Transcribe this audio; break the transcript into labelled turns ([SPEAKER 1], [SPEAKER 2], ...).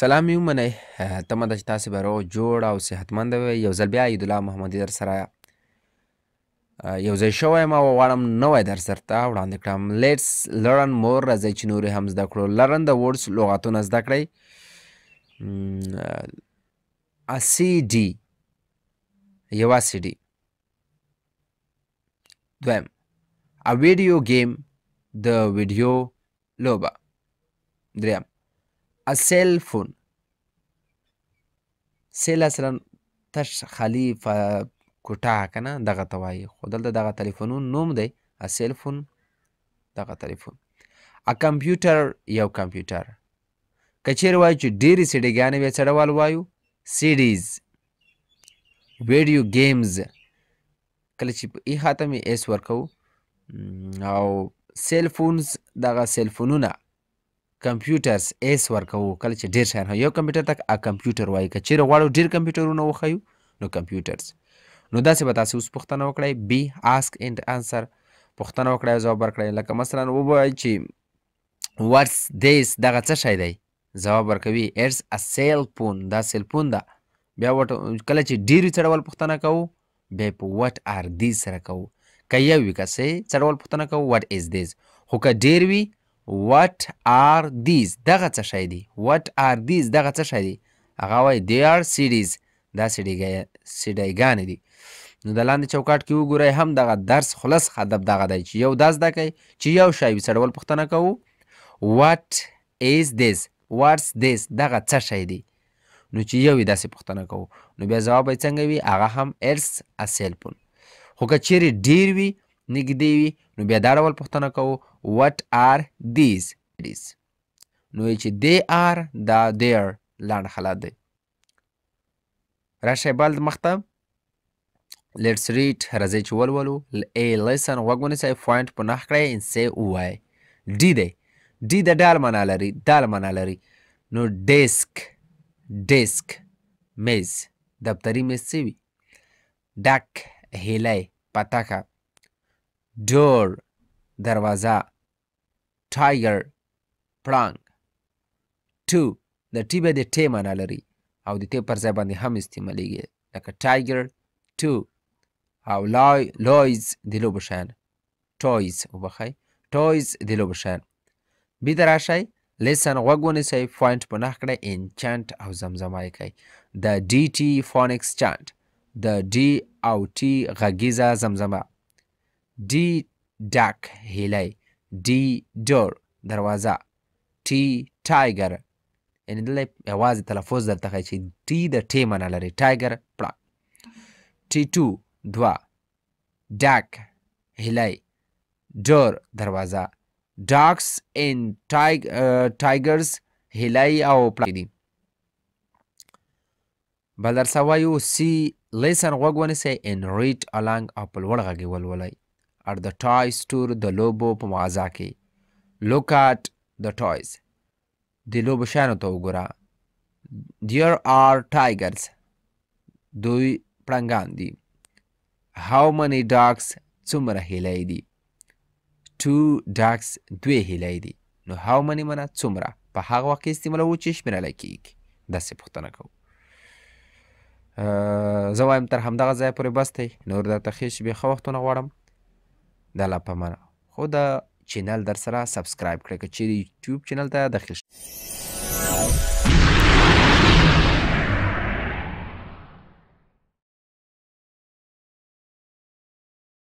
[SPEAKER 1] سلام مې ومنئ، تمه ده چې تاسې به روغ جوړ او صحتمند وئ. یو ځل بیا عیدالله محمدي در سره یو ځای شوی یم او غواړم نوی درس درته وړاندې کړم. Let's learn more، راځئ چې نورې هم زده کړو. Learn the words، لغاتونه زده کړئ. سی ډي، یوه سی ډي. دویم، a video game، د ویډیو لوبه. دریم، a cell phone. Cell اصلا تش خالی کوټه که نه، دغه ته وایي، خو دلته دغه تلیفونونو نوم دی. A cell phone، دغه تلیفون. A computer، یو کمپیوټر. که چیرې وایو چې ډېرې سیډیګانې، بیا څه ډول وایو؟ CDs. Video games، کله چې په ای ختم s ورکوو. او cell phones، دغه سیل فونونه. Computers، s ورکوو کله چې ډېر شیان. یو کمپیوټر ته a computer وایي. که چیرې غواړو ډېر کمپیوټرونه وښیو نو computers. نو داسې به تاسې اوس پوښتنه وکړئ. B، ask and answer، پوښتنه وکړئ او ځواب ورکړئ. لکه مثلا ووایئ چې what's this؟ دغه څه شی دی؟ ځواب ورکوي it's a cell phone، دا سیل فون ده. بیا ورته کله چې ډېر څه ډول پوښتنه کوو، بیا په what are these سره کوو. که یو وي که څه ډول پوښتنه کوو؟ What is this. خو که ډېر وي، what are these؟ دغه څه شی دی؟ What are these؟ دغه څه شی دی؟ هغه وایي they are CDs، دا سیډیګانې دي. نو د لاندې چوکاټ کې وګورئ، هم دغه درس خلص هدف دغه دی چې یو دا زده کړئ چې یو شی وي څه ډول پوښتنه کوو؟ What is this؟ What's this؟ دغه څه شی دی؟ نو چې یو وي داسې پوښتنه کوو، نو بیا ځواب به یې څنګه وي؟ هغه هم it's a cell phone. خو که چیرې ډېر وي، نږدې وي، نو بیا دا ډول پوښتنه کوو what are these؟ نو چې they are، دا they're لاند حالت دی. راشئ بل مخته. Let's read، راځئ چې ولولو. A، listen، غوږ ونیسئ. Point، په نښه کړئ. And say، ووایئ. D دی. D د ډال معنا لري، دال معنا لري. نو desk، desk میز، دفتری میز څه وي؟ Duck، هیلی، پتاکه. Door، دروازه. Tiger، پړانګ. Two، د T به د ټې معنا لري او د ټې پر ځای باندې هم استعمالیږي، لکه tiger two. او لای لویز د لوبو شیان، toys، وبخښئ، toys د لوبو شیان. B ته راشئ. Listen، غوږ ونیسئ. Point، په نښه کړئ. And chant، او زمزمه یې کړئ. د D T phonics chant، د D او T غږیزه زمزمه. D، duck، هیلی. D، door، دروازه. T، tiger، یعنې دلته یوازې تلفظ درته ښایي چې T د ټې معنا لري. Tiger، پړانګ. T، two، دوه. Duck، هیلی. Door، دروازه. Ducks and tigers، هیلی او پړانګ دي. بل درسه وایو. C، listen، غوږ ونیسئ. And read along، او په لوړ غږ یې ولولئ. At the toy store، د لوبو په مغازه کې. Look at the toys، د لوبو شیانو ته وګوره. There are tigers، دوی پړانګان دي. How many ducks؟ څومره هیلۍ دي؟ Two ducks، دوې هیلۍ دي. نو how many معنا څومره په هغه وخت کې استعمالوو چې شمېرلی کېږي، داسې پوښتنه کوو. زه وایم تر همدغه ځایه پورې بس دی. نور درته ښې شېبې، ښه وختونه غواړم. د الله په امان. خو د channel در سره subscribe کړئ که چیرې یوټیوب channel ته داخل شئ.